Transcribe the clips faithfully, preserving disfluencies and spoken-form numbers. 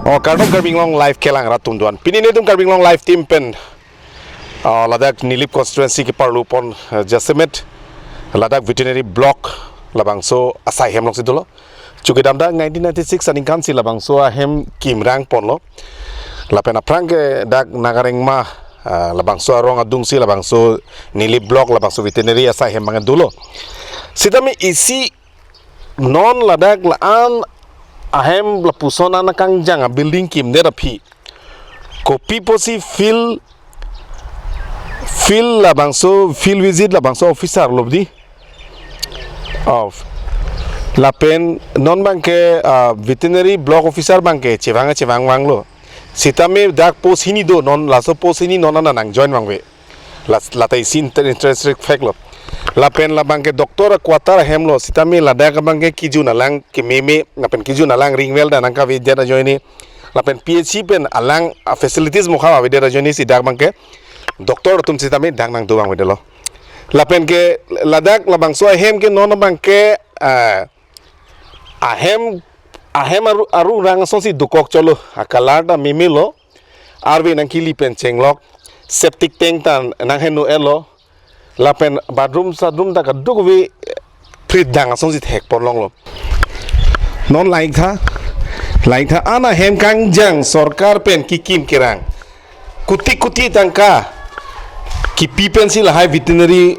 O, kardom Karbi Anglong Live kelang rat atum doan. Pini netum Karbi Anglong Live team pen, ah, ladak Nilip constituency keparlu pon, eh, jasemet ladak veterinary block labangso asai hem alongsi dolo. Chukidam dak nineteen ninety-six aningkan si labangso ahem kimrang ponlo. Lapen aphrang ke dak Nagarengma, ah, labangso arong adungsi labangso Nilip block labangso veterinary asai hem abang dolo. Sitame isi non ladak la-an ahem lapuson an akangjang a building kimdet aphi, kopi pusi field, field labangso, field visit labangso officer lo di. Of. Lapen non abangke, ah, veterinary block officer abangke chevang chevang vanglo. Sitame dak post hini do, non laso post hini non ana nang join vangve. Las-, lata isi inter-, interesting fact lo. Lapen labangke doctor a quarter ahem lo, sitame ladak abangke kejun alang kememe, lapen kejun alang ring well da nangkavedet ajoine. Lapen P H C pen alang a facilities mokha avedet ajoine si dak abangke doctor atum sitame dak nangdo vangvedetlo. Lapen ke ladak labangso ahem ke non abangke, ah, ahem, ahem aru, aru rang asonsi dokok cholo, a color ta meme lo, arve nangkili pen chenglok, septic tank ta nangheno elo, lapen bathroom sathroom ta kadokave phrit dang asonsi thek ponlonglo. Non langtha, langtha an ahem kangjang sorkar pen kekim kerang. Kuti kuti tangka kipi pensi lahai veterinary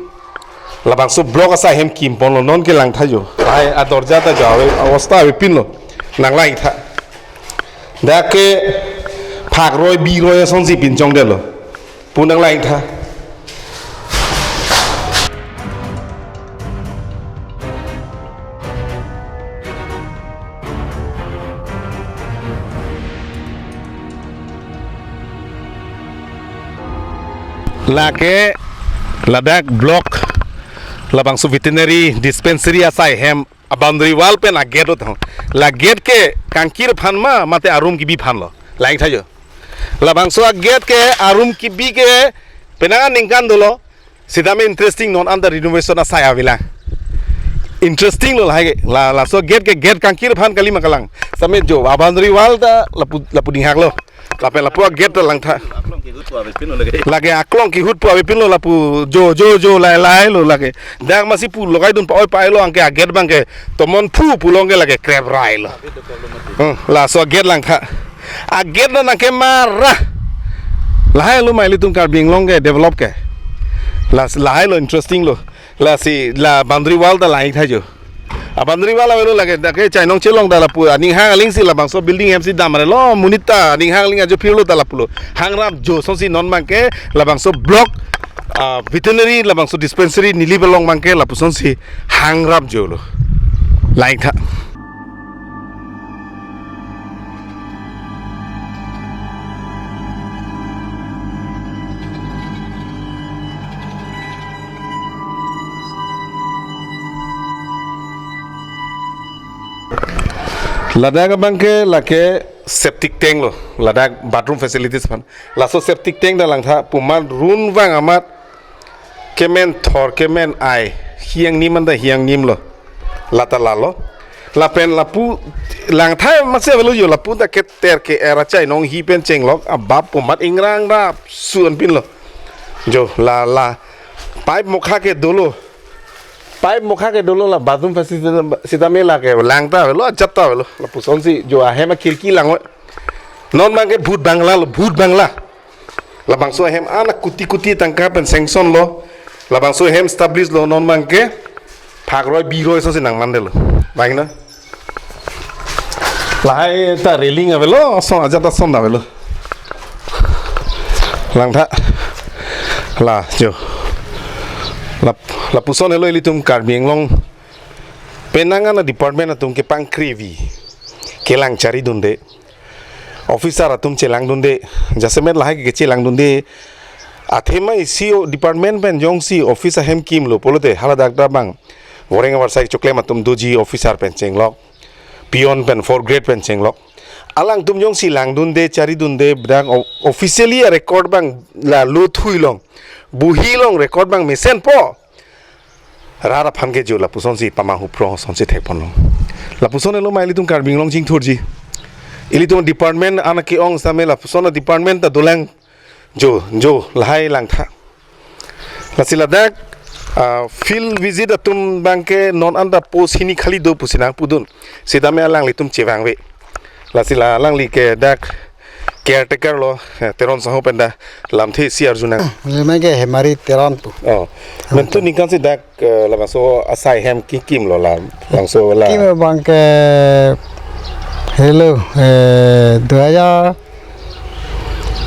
labangso block asai hem kim ponlo, non ke langtha jo. Lahai adorja ta jo ave, abosta avepinlo. Nang langtha. Dak ke phak roi bi roi asonsi pinchongdetlo. Pu nang langtha. Lake ladak block labangso veterinary dispensary asai hem a boundary wall pen a gate lo tang. La gate ke kangkir aphan ma mate arum kebi aphan lo. Langtha jo. Labangso a gate ke arum kebi ke penang aningkan dolo. Sitame interesting non anta renovation asai avelang. Interesting lo lahai ke. La, laso gate ke gate kangkir aphan kali ma kalang. Sitame jo a boundary wall ta lapu, lapu dinghak lo. Lapen lapu a gate ta langtha. Aklong kehut pu avepinlo lake. Lake aklong kehut pu avepinlo lapu jo jo jo lai lai lo lake. Dak masi pu lokai dun pa oi pa lo, anke a gate abangke tomon phu pu longke lake krep rai lo. Hmm, laso gate langtha. A gate na nangkemara. Lahai lo ma ilitum Karbi Anglong ke develop ke. Las-, lahai lo interesting lo. Lasi la boundary wall ta langtha jo. A boundary wall avelo lake, dak ke chainong chelong ta lapu aning hang aling si labangso building hem si damre lo, monit ta aning hang aling ajo phirlo ta lapulo. Hangrap jo asonsi non abangke labangso block, ah, veterinary labangso dispensary Nilip along abangke lapusonsi hangrap jo lo. Langtha. Ladak abangke lake septic tank lo, ladak bathroom facilities aphan. Laso septic tank ta langtha pu amat run vang amat kemen thor kemen ai, hiang nim anta hiang nim lo. Lata lalo. Lapen lapu langtha masi avelo jo, lapu ta keter ke-er a chainong hi pen chenglok abap pu amat ingrang rap su anpinlo. Jo la la. Pipe mokha ke dolo. Pipe mokha ke dolo, la bathroom facility sitame lake langtha avelo, ajat ta avelo. Lapusonsi jo ahem a khirki lang oi. Non abangke bhut bangla lo, bhut bangla. Labangso ahem anak kuti kuti tangka pen sanction lo. Labangso ahem establish lo, non abangke phak roi bi roi asonsi nangmandetlo. Bang na. Lahai ta railing avelo, ason ajat ason avelo. Langtha. La jo. La, lapuson helo ilitum Karbi Anglong penang ana department atum kepangkrevi, kelang charidunde, officer atum chelangdunde, jasemet lahai ke chelangdunde. Athema isi o department pen jongsi office ahem kimlo pulote haladak ta bang voreng avarsai choklem atum doji, officer pen chenglok, peon pen fourth grade pen chenglok. Alangtum jongsi langdunde, charidunde, bidang o-, officially a record bang la lothui along, buhi along record bang mesenpo, rat aphan ke jo lapusonsi pamang huprong asonsi thekponlong. Lapuson helo ma ilitum Karbi Anglong chingthurji. Ilitum department anak ke-ong same lapuson department ta dolang jo, jo, lahai langtha. Lasi ladak, ah, field visit atum abangke non anta post hini khali do pusi nangpudun. Sitame alanglitum chevangve. Lasi la alangli ke dak caretaker lo, eh, Teron saho pen ta lamthe isi arjunang. Lemai ke Hemari Teron pu. Oh. Mentu ningkan si dak, eh, labangso asai hem ki kimlo la, labangso la. Kim abangke helo, eh, dua hajar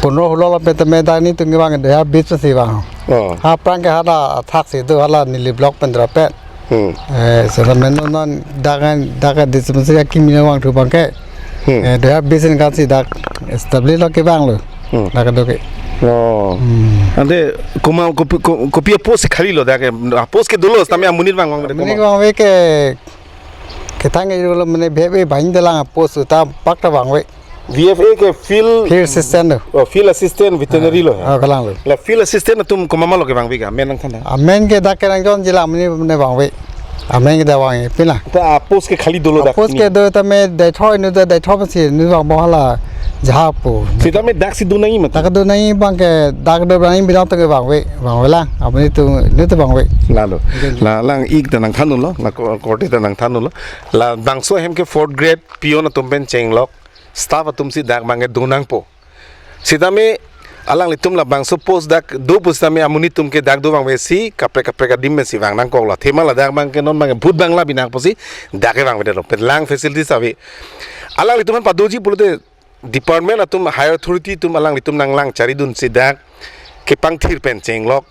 pondro hulo lo pen tame dak nelitum kevang dua hajar bis si vang. Oh. Ha aphrang ke hala athak si do, hala neli block pen dra pen. Hmm. Eh, seta menu non dak, dak dispensary akimi nangvangthu abangke. Hmm. Eh, dua hajar bis ningkan si dak establish lo kevanglo. Hmm. Dak do ke. Oh. Hmm. Ante komat kopi, ko-, kopi a post khali lo dak ke, a post ke dolo, tame amonit vangvang de. Amonit komat vangve ke, ketang ke dolo mane bebe bang dalang a post ta pak ta vangve. V F A ke field, Field assistant lo. Oh, field assistant veterinary lo. Ah, kalang lo. La field assistant atum komat ma lo kevangve ke, amen nangthan tha. Amen ke dak ke nangjonji la amonit ne vangve. Amen ke dak vangve pila. Ta a post ke khali dolo dak. A post ke do tame daithoi nu da daithoi si nu vangpo hala jaha pu. Sitame dak si do nangji ma. Dak do nangji abangke dak do nangji bidang tang ke vangve. Vangve la. Amonit tu nu tu vangve. Lalo. La lang ik ta nangthanlo. La ko-, korte ta nangthanlo. Labangso ahem ke fourth grade peon atum pen chenglok, staff atum si dak abangke donangpo. Sitame alanglitum labangso post dak do pusitame amonit atum ke dak do vangve si kaprek kaprek adim pen si vang nangkoklo. Athema ladak abangke non abangke Vote Bangla binang pusi dak ke vangvedetlo. Pen lang facilities ave. Alanglitum aphan padoji pulote department atum, higher authority atum alanglitum nanglang charidun si dak kepangthir pen chenglok,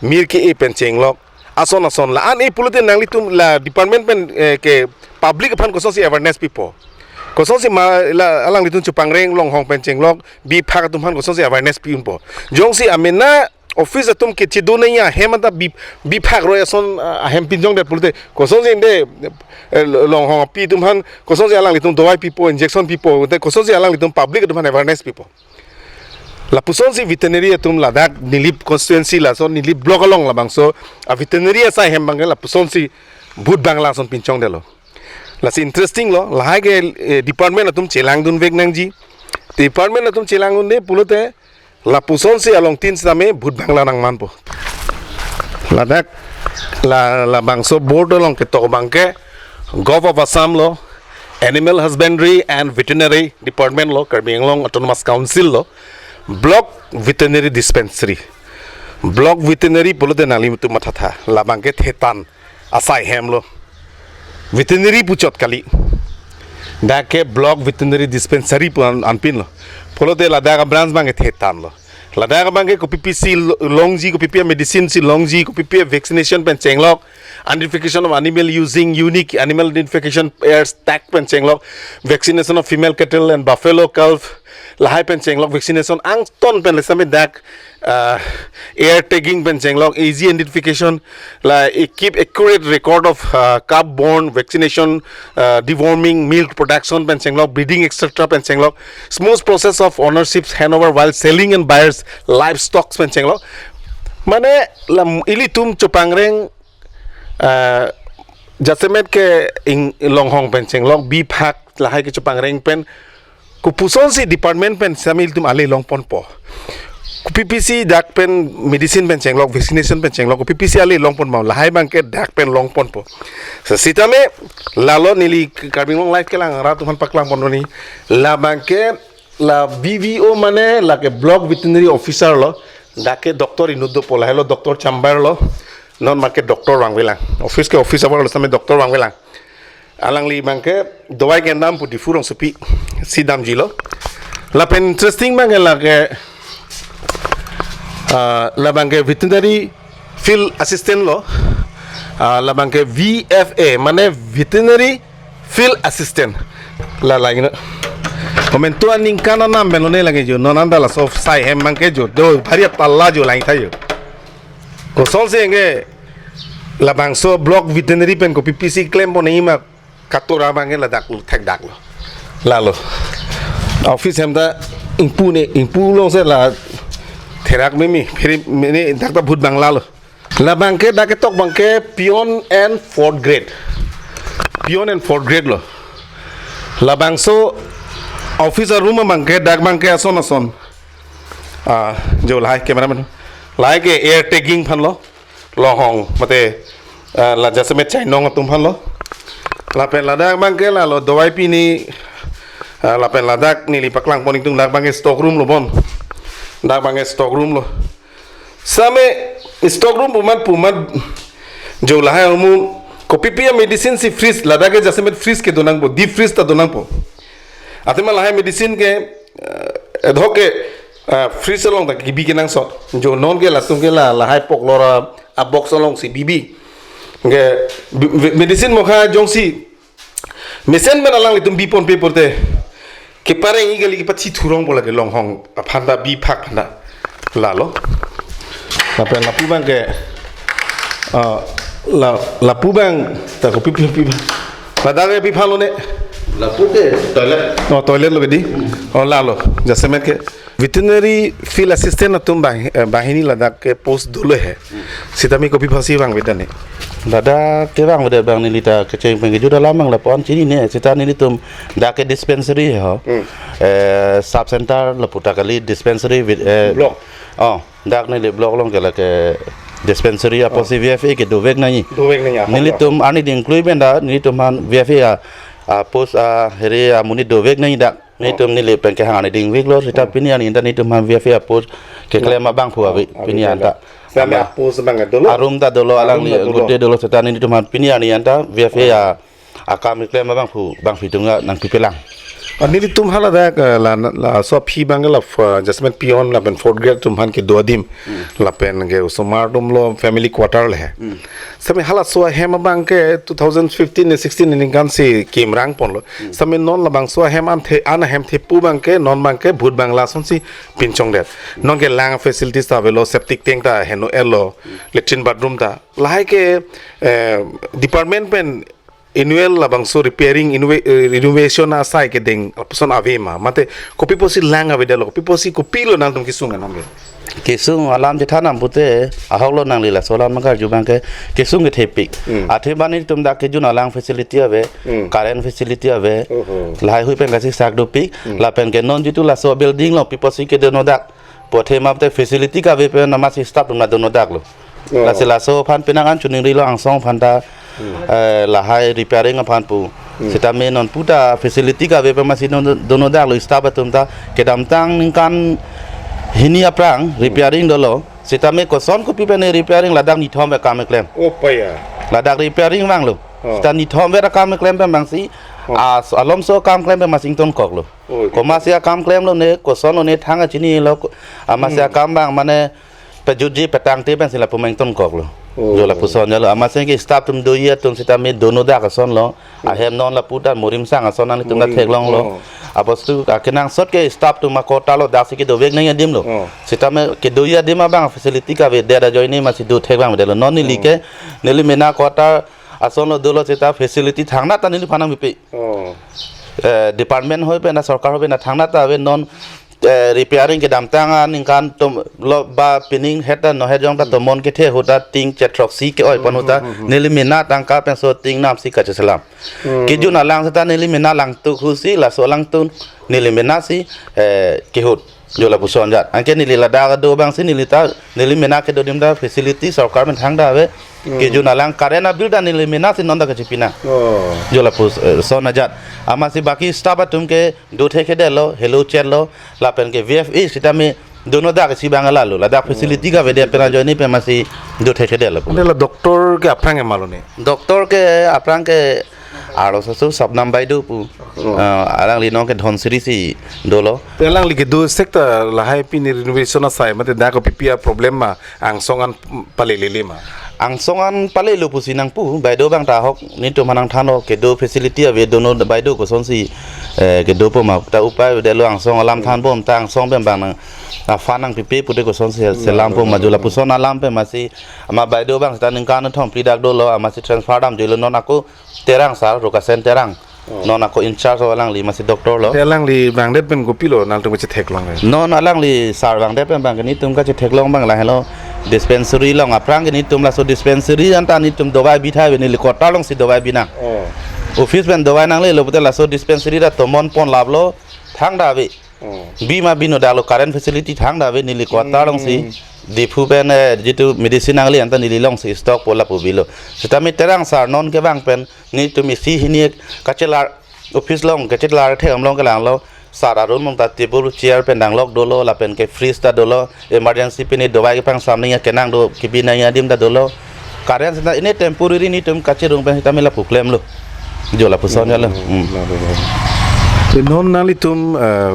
mir ke-e pen chenglok, ason ason la-an e pulote nanglitum la department pen, eh, ke public aphan kosonsi awareness pipo. Kosonsi ma la alanglitum chupangreng longhong pen chenglok, bi phak atum aphan kosonsi awareness pi-unpo. Jongsi amena office atum ke chedo nangji ahem anta bi, bi phak roi ason, ah, ahem pinjongdet pulote kosonsi inde, eh, longhong api atum aphan kosonsi alanglitum dawai pipo, injection pipo, te kosonsi alanglitum public atum aphan awareness pipo. Lapusonsi veterinary atum ladak Nilip constituency lason Nilip block along labangso a veterinary asai hem abangke lapusonsi Vote Bangla ason pinchongdetlo. Lasi interesting lo, lahai ke, eh, department atum chelangdunvek nangji. Department atum chelangdunde pulote lapusonsi alongtin sitame Vote Bangla nangmanpo. Ladak la, labangso board along ketok abangke Govt of Assam lo, Animal Husbandry and Veterinary Department lo, Karbi Anglong Autonomous Council lo, Block Veterinary Dispensary. Block Veterinary pulote nanglitum mathatha, labangke thetan asai hem lo. Veterinary puchot kali. Dak ke Block Veterinary Dispensary pu an, anpinlo. Pulote ladak a branch abangke thetan lo. Ladak abangke kopi pisi lo-, longji, kopi pi medicine si longji, kopi pi vaccination pen chenglok, identification of animal using unique animal identification airs tag pen chenglok, vaccination of female cattle and buffalo calf, lahai pen chenglok, vaccination angton pen le sitame dak, uh, air tagging pen chenglok, A G identification, la e keep accurate record of, uh, calf born, vaccination, uh, deworming, milk production pen chenglok, breeding, et cetera pen chenglok, smooth process of ownership handover while selling and buyers livestock pen chenglok. Mane lam ilitum chupangreng, ah, jasemet ke ing longhong pen chenglok, bi phak lahai ke chupangreng pen, kopusonsi department pen sitame ilitum ale longponpo. Kopi pisi dak pen medicine pen chenglok, vaccination pen chenglok, kopi pisi ale longponpo, lahai abangke dak pen longponpo. So, sitame lalo neli Karbi Anglong Live kelang rat atum aphan paklangponpo ni, labangke la B V O mane lake Block Veterinary Officer lo, dak ke doctor inut dopo, lahelo doctor chamber lo, non abangke doctor vangvelang. Office ke office hour lo, same doctor vangvelang. Alangli abangke dawai kendam pu Diphu rongsopi si damjilo. Lapen interesting abangke lake, ah, labangke veterinary field assistant lo, ah, labangke V F A, mane veterinary field assistant. La la ino. Komentu aningkan anam pen lone lake jo. Non anta laso sai hem abangke jo. Do bhari tala jo lang tha jo. Kosonsi ke labangso block veterinary pen kopi pisi klem pon ma katora abangke ladak thekdak lo. Lalo. Office hem ta ingpu ne, ingpu longsi la therak mimi, phiri mini dak ta bhut bang lalo. Labangke dak ketok abangke peon and fourth grade. Peon and fourth grade lo. Labangso office aroom abangke dak abangke ason ason. Ah, jo lahai cameraman. Lahai ke air tagging aphan lo. Longhong, mate, ah, la jasemet chainong atum aphan lo. Lapen ladak abangke lalo dawai pini, ah, lapen ladak neli paklang pon ingtung, dak abangke stock room lo bon. Dak abangke stock room lo. Same stock room pu amat pu amat jo lahai amu kopi pi a-medicine si freeze, ladak ke jasemet freeze kedo nangpo, deep freeze ta do nangpo. Athema lahai medicine ke, eh, ad hoc ke, eh, freeze along ta kebi kenangsot. Jo non ke latum ke la, lahai poklor a, a-box alongsi bibi. Ke bi-, bi-, medicine mokha jongsi mesen men alanglitum bi ponpe pute. Kepareng-i kali, kepathi thurong po lake longhong aphan ta, biphak aphan ta. Lalo. Lapen lapu abangke, ah, la, lapu abang ta kopi pi pi. Ladak ke pi aphan lone. Lapu ke toilet. Oh, toilet lo ke di. Oh, lalo. Jasemet ke. Veterinary field assistant atum bang, eh, banghini ladak ke post dolo he. Sitame kopi aphansi vangvedet ne. Ladak ke vangvedet abang neli ta kecheng pen kejut alam abang lapu-an chinine. Sita nelitum dak ke dispensary ho. Hmm. Eh, sub center lapu ta kali, dispensary with, eh, Block. Oh, dak neli block along ke lake dispensary apotsi V F A ke dovek nangji. Dovek nangji, ah, nelitum arni ding klui pen ta nelitum aphan V F A a, a post a heri amonit dovek nangji dak. Nelitum neli pen kehang arni ding vik lo, sita pini arni anta nelitum aphan V F A a post keklem abangphu ave, ah, pini anta. Same a-post abang dolo. A-room ta dolo, a-room alangli ta dolo. Gute dolo, sita nelitum aphan pini arni anta V F A a, akam keklem abangphu, bangphi atum nangpipelang. Ah, nelitum hala dak, eh, la, laso aphi abang la, eh, jasemet peon lapen fourth grade atum aphan kedo adim. Hmm. Lapen ke osomar atum lo family quarter le he. Hmm. Same halaso ahem abangke two thousand fifteen ne sixteen ne ningkan si kimrang ponlo. Hmm. Same non labangso ahem an the, an ahem thepo abangke, non abangke bhut bang lasonsi pinchongdet. Non ke lang facilities ta avelo, septic tank ta heno elo, latrine bathroom ta. Lahai ke, eh, department pen annual labangso repairing, inove-, eh, renovation asai kedeng lapuson ave ma? Mate kopi apotsi lang avedetlo, kopi apotsi, kopilo nangtum kesung anam ke? Kesung alam chethan nam pute, ahok lo, nangli laso alam nangkarju abangke, kesung kethepik. Hmm. Athe bani atum dak kejun alang facility ave, hmm, current facility ave, oho, lahaihui pen kasisak dopik, hmm, lapen ke non jitu laso building lo, pi apotsi kedonodak pu athe mate facility kave pen amatsi staff atum ta donodak lo. Oh. Lasi laso aphan penang an chuning rilo, angsong aphan ta, hmm, eh, lahai repairing aphan pu. Hmm. Sitame non puta facility kave pen amatsi don-, donodak lo, staff atum ta kedamtang ningkan hini aphrang, hmm, repairing dolo. Sitame koson kopi pen repairing, ladak nithom pen akam keklem. Oh, paya. Ladak repairing vanglo. Oh. Sita nithom pen akam keklem pen abangsi, oh, as-, alomso akam klem pen amatsi ingtonkok lo. Oh, komatsi akam klemlo ne, koson lo ne thang kachinilo, ko-, amatsi, hmm, akam abang mane pejutji petangte pensi lapu ma ingtonkok lo. Oh. Jo lapuson jalo. Amatsi ke staff atum doji atum sitame donodak ason lo. Hmm. Ahem non lapu ta Morimsang ason nanglitum ta, Morim-, theklong lo. Oh. Apotsi akenangsot ke staff atum a-quarter lo, daksi kedovek nangji adim lo. Oh. Sitame kedoji adim abang facility kavedet ajoine amatsi dothek abang avedetlo. Non neli, oh, ke, neli mena quarter ason lo dolo sita facility thangnat ta neliphan nangpipe. Oh. Eh, department hoi pen na, sorkar hoi pen na thangnat ta ave, non, eh, repairing kedamtang aningkan atum lo ba pining het ta nohet jong ta, hmm, tomon kethe ahut ta ting chethroksi ke-oi pon ahut ta, hmm, hmm, hmm, neli mena tangka penso ting namsi kacheselam. Hmm. Kejun alang sita neli mena langtuk ahutsi, laso alangtum neli menasi, eh, kehut. Jo lapuson ajat. Anke neli ladak kedo abangsi neli ta, neli mena kedo adim ta facility sorkar pen thangta ave. Hmm. Kejun alang current abill ta neli mena si non ta kachepinang. Oh. Jo lapuson ajat. Amatsi baki staff atum ke do thekthedetlo, helo chetlo, lapen ke V F A sitame dono dak si bang lalo, ladak facility Hmm. kave det pen ajoine pen amatsi do thekthedetlo pu. Ante la doctor ke aphrang ke ma lo ne? Doctor ke aphrang ke arloso Shabnam Baideo pu. Oh. Ah, alangli non ke Dhansiri si dolo. Te alangli kedo sek ta lahai pini renovation asai mate dak kopi pi a problem ma angsong an palele ma? Angsong an palelo pusi nangpu, Baideo abang ta ahok netum aphan nangthanlo kedo facility ave dono Baideo kosonsi, eh, kedopo ma ta upai avedetlo angsong alam thanbom ta angsong pen abang nang, ah, fund nangpipe pute kosonsi selampo ma jo lapuson alam pen amatsi ama Baideo abang seta ningkan thom phli dak dolo amatsi transfer damjilo non ako Terang sir, Rukasen Terang. Oh. Non ako in charge alangli amatsi doctor lo. Te alangli vangdet pen kopilo nangtum kachetheklong le? Non alangli sir vangdet pen abang ke netum kachetheklong abang lahelo dispensary along aphrang ke netum laso dispensary anta netum dawai bithai ave neli quarter alongsi dawai binang. Oh. Office pen dawai nanglelo pute laso dispensary ta tomon ponlaplo thangta ave. Hmm. Bima bino dak lo current facility thangta ave neli quarter alongsi. Hmm. Diphu pen, eh, jitu medicine nangli anta neli alongsi stock po lapu bilo. Sitame Terang sir non kevang pen netum isi hini kachelar office along kachelar thek amlong kelanglo sir arum mong ta table chair pen danglok dolo lapen ke fridge ta dolo. Emergency pini dawai kepang samning ya kenang do kibi nang ya adim ta dolo. Current seta ini temporary netum kachirung pen sitame lapu klemlo. Jo lapuson ajat lo. Hmm, hmm. Lapu, lapu. Te non nanglitum, eh,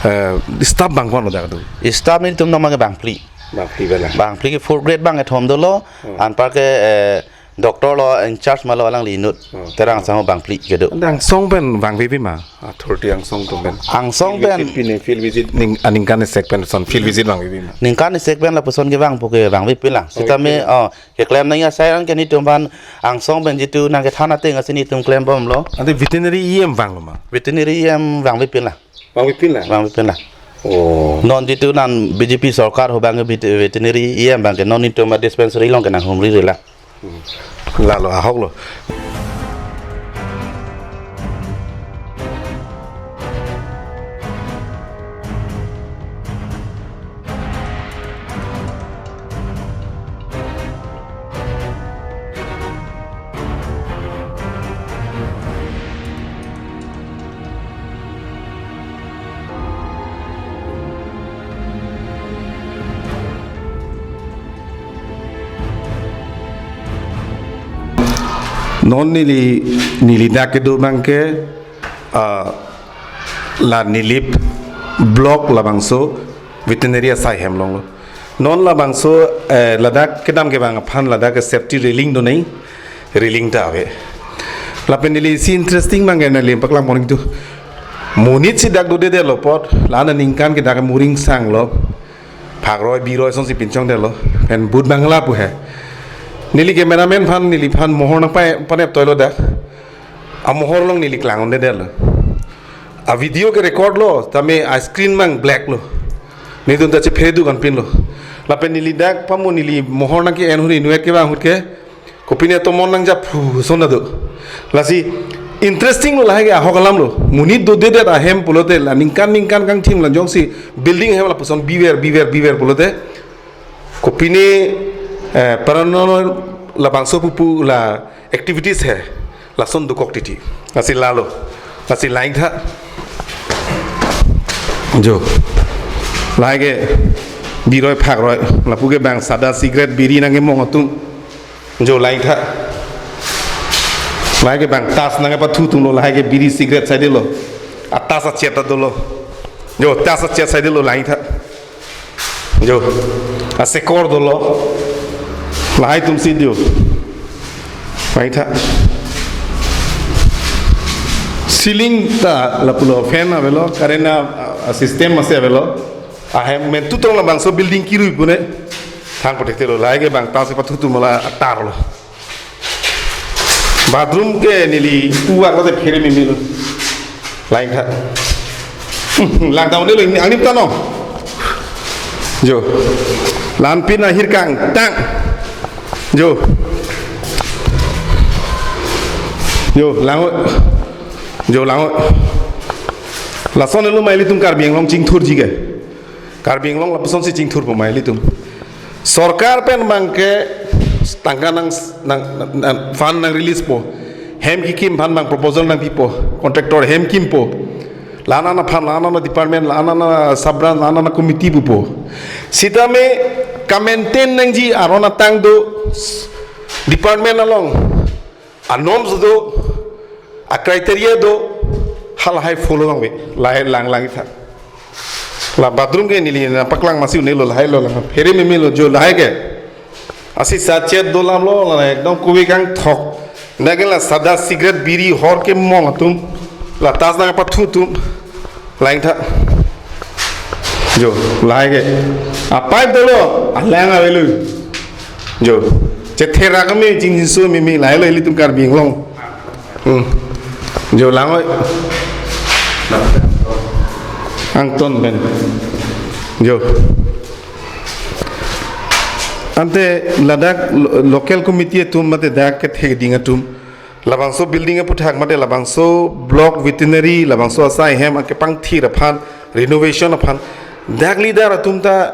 eh, staff bang ko-an lo dak do? Staff netum non abang ke bang phli. Bang phli bela. Bang phli ke fourth grade abang kethom dolo. Hmm. Anpar ke, eh, doctor lo in charge ma lo alangli inut. Hmm. Terang sangho bang phli kedo. Angsong pen vangve pi ma? Authority angsong atum pen. Angsong pen. Field visit pine, field visit ning, aningkan isek pen son, field visit vangve pi ma? Ningkan isek pen lapuson kevangpo ke vangve pilang. Vangve sitame, pilang. Oh, keklem nang asai an ke netum aphan angsong pen jitu nangkethan ateng asi netum klembomlo. Ante veterinary E M vanglo ma? Veterinary E M vangve pilang. Vangve pilang? Vangve pilang. Oh. Non jitu non B J P sorkar ahut abang ke vet-, veterinary E M abang ke non netum adispensary along ke nanghumri rela. Hmm. Lalo ahok lo. Non neli, neli dak kedo abang ke, ah, la Nilip block labangso veterinary asai hem along lo. Non labangso, eh, ladak kedam kevang aphan ladak ke safety railing do nai, railing ta ave. Lapen neli isi interesting abang ke neli paklang morning tu. Monit si dak dodedetlo apot, la aningkan ke dak muring sanglo. Phakroi biroi asonsi pinchongdetlo. Pen but bangla pu he. Neli cameraman aphan, neliphan mohor nangpa-, panep toilo dak. Amohor along neli klang-un-edetlo. A video ke record lo, tame a screen abang black lo. Netum ta chephe duk anpinlo. Lapen neli dak pamu neli mohor nangke-en huri nuet kevang ahut ke. Kopine tomon nangjaphu ason ta do. Lasi interesting lo lahai ke ahok alam lo. Monit dodedet ahem pulote la ningkan ningkan kangthim la jongsi building ahem lapuson biver biver biver pulote. Kopine, eh, paranormal labangso pupu la activities he. Lason dokok titi. Lasi lalo. Lasi lain tha. Jo. Lahai ke biroi phakroi. Lapu ke bang sada cigarette biri nangkemong atum. Jo lain tha. Lahai ke bang tas nangkepathu atumlo lahai ke biri cigarette saidelo. A tas achet ta dolo. Jo tas achet saidelo lain tha. Jo. Asekor dolo. Lahai atumsi jo. Lain tha. Ceiling ta lapulo fan avelo, current a, a system masi avelo. Ahem mentu tong labangso building kirui pune. Thang pathektelo lahai ke bang tas kepathu atum la atar lo. Bathroom ke neli puak lote phere meme lo. Lain tha. Lang down lo, angnim ta no. Jo. Lanpin ahir kangtang. Jo. Jo, lang-o. Jo, lang-o. Lason lo ma ilitum Karbi Anglong chingthurji ke. Karbi Anglong lapusonsi chingthurpo ma ilitum. Sorkar pen abangke tangka nang, nang, nang, nang fund nang release po. Hem kekim aphan abang proposal nangpipo. Contractor hem kimpo. La-an aphan, la-an department, la-an sub-branch, la-an committee pupo. Sitame ka-maintain nangji aron atang do department along. A-norms do, a-criteria do, halahai follow nangve, lahai lang lang tha. La bathroom ke neli nangpaklang masi un'elo, lahai lo lang, phere meme lo jo lahai ke. Asi sachet dolam lo, la ekdom kove kangthok. Nake la sada cigarette biri hor kemong atum, la tas nangpathu atum. Lang tha. Jo, lahai ke. A-pipe dolo, alang avelo. Jo, chetherak me jingso meme lahai lo ilitum Karbi Anglong. Hmm. Jo, lang oi. Angton pen. Jo. Ante ladak lo-, local committee atum mate dak kethek ding atum. Labangso building aphuthak mate labangso block veterinary, labangso asai hem akepangthir aphan, renovation aphan. Dak leader atum ta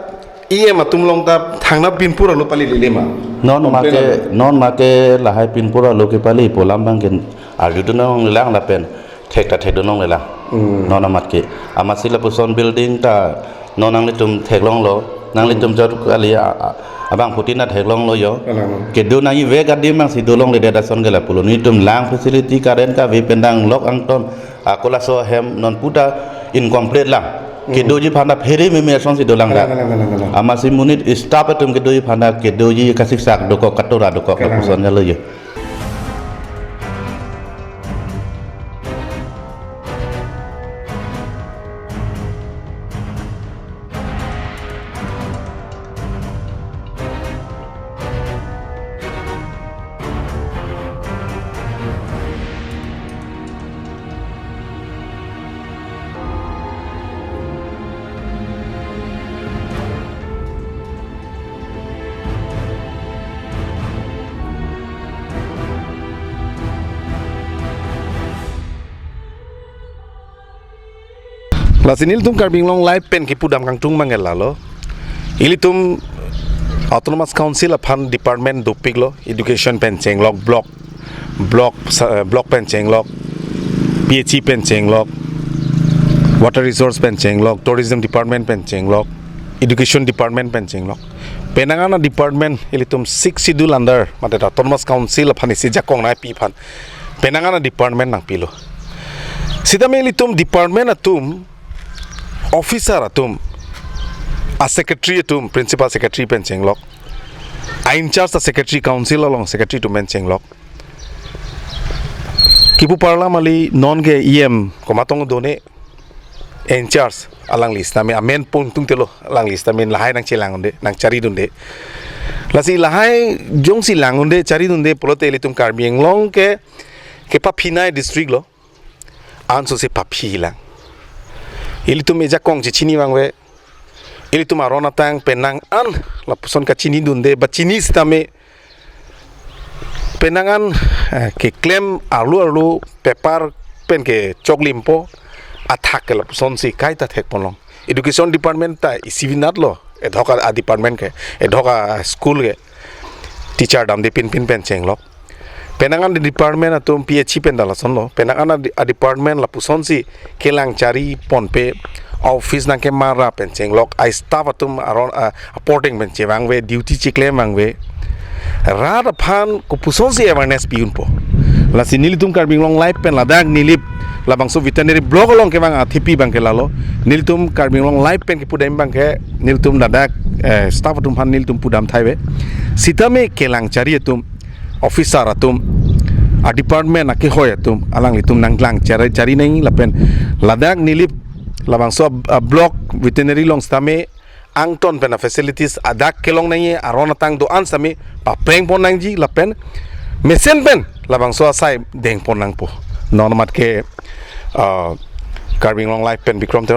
E M atum along ta thangnat pinpur alo pali lele ma. Non Complain make, alo. Non make lahai pinpur alo kepali pu alam abangke arjudun nanglelang lapen thek ta thekdun nanglelang. Hmm. Non amat ke. Amatsi lapuson building ta non nanglitum theklonglo, nanglitum jor kali a, a, abangphutin ta theklonglo jo. Alang. Kedo nangji vek adim abangsi dolongledet ason ke lapulo. Nelitum lang facility current kave pen danglok angton, ako laso ahem non puta incomplete lang. Hmm. Kedoji aphan ta phere meme asonsi dolang dak. Alang, alang, alang, alang. Amatsi monit staff atum kedoji aphan ta kedoji kasiksak dokok, katora dokok. Alang. Lapuson jalo jo. Lasi nelitum Karbi Anglong Live pen kipudam kangtung abangke lalo. Ilitum Autonomous Council aphan department dopiklo, education pen chenglok, block, block, sa-, block pen chenglok, P H E pen chenglok, water resource pen chenglok, tourism department pen chenglok, education department pen chenglok. Penang an a-department ilitum Sixth Schedule under, mate Autonomous Council aphan isi jakong nangpi aphan penang an a-department nangpilo. Sitame ilitum department atum, officer atum, a-secretary atum, principal secretary pen chenglok, a-in-charge a-secretary, council along secretary atum pen chenglok. Kipu parla mali non ke E M komatong done, in-charge alangli sitame amen pon tungtelo, alangli sitame lahai nangchelang unde, nangchari dunde. Lasi lahai jongsi lang unde, chari dunde pulote ilitum Karbi Anglong ke, kepaphinai district lo, ansose paphi lang. Ilitum ejakong chechini vangve, ilitum aron atang penang an lapuson kachini dunde, ba chini sitame penang an, eh, keklem arlo arlo paper pen kechoklimpo, athak ke lapusonsi kaita thekponlong. Education department ta isivinat lo, edhok a, a-department ke, edhok a-school ke, teacher damde pinpin pen chenglok. Penang an department atum P H E pen ta lasonlo. Penang an a, a-department lapusonsi kelang chari ponpe, office nangkemara pen chenglok, a-staff atum aron a, aporting pen chevangve, duty cheklem vangve. Rat aphan kopusonsi awareness pi-unpo. Lasi nelitum Karbi Anglong Live pen ladak Nilip labangso veterinary block along kevang athepi abangke lalo. Nelitum Karbi Anglong Live pen kipudam abangke nelitum ladak, eh, staff atum aphan nelitum pudam thaive. Sitame kelang chari atum, officer atum, a-department akehoi atum, alanglitum nanglang chari, chari nang lapen ladak Nilip labangso a, a-block veterinary along sitame angton pen a-facilities adak kelong nangji aron atang do-an sitame paprengpon nangji lapen mesen pen labangso asai dengpon nangpo. Non amat ke, ah, Karbi Anglong Live pen Bikram Teron.